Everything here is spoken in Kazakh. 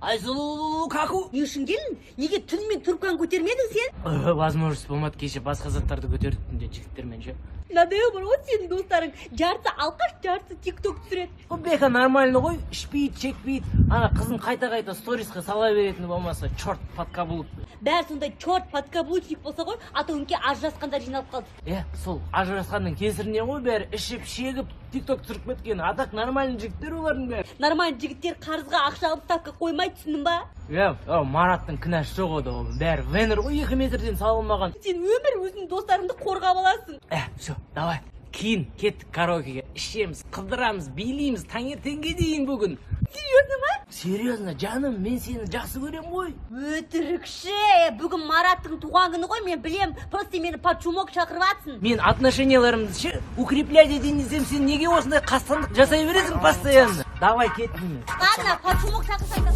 Айсұлу каку. Не үшін келдің? Неге түнімен трубканы көтермедің сен? Возможность болмады, кеше басқа заттарды көтердік түнде жігіттермен ше. Мынадай бар ғой сенің достарың, жартысы алқаш, жартысы Тик Ток түсіреді. О, бека нормально ғой, ішпейді, шекпейді. Ана қызын қайта қайта сторисқа сала беретіні болмаса, черт подкаблук. Бәрі сондай черт подкаблучник болса ғой, а то өңкей ажырасқандар жиналып қалды. Е, сол ажырасқанның кесірінен ғой бәрі ішіп шегіп, Тик Ток түсіріп кеткен. А так нормальный жігіттер олардың бәрі. Нормальный жігіттер қарызға ақша алып, ставка қоймайды, түсіндің ба? Е, о, Мараттың кінәсі жоқ ода, ол бәрі венер ғой, 2 метрден салынмаған. Сен өмір өзіңнің достарыңды қорғап аласың. Ә, все, давай, кейін кеттік караокеге, ішеміз, қыдырамыз, билейміз таңертеңге дейін бүгін. Серьезно ма? Серьезно, жаным, мен сені жақсы көремін ғой. Өтірікші! Бүгін Мараттың туған күні ғой, мен білем. Просто сен мені под шумок шақырып жатсың. Мен отношенияларымды ше укреплять етейін десем, сен неге осындай қастандық жасай бересің постоянно? Давай, кеттім мен. Ладно, под шумок шақырсаң да.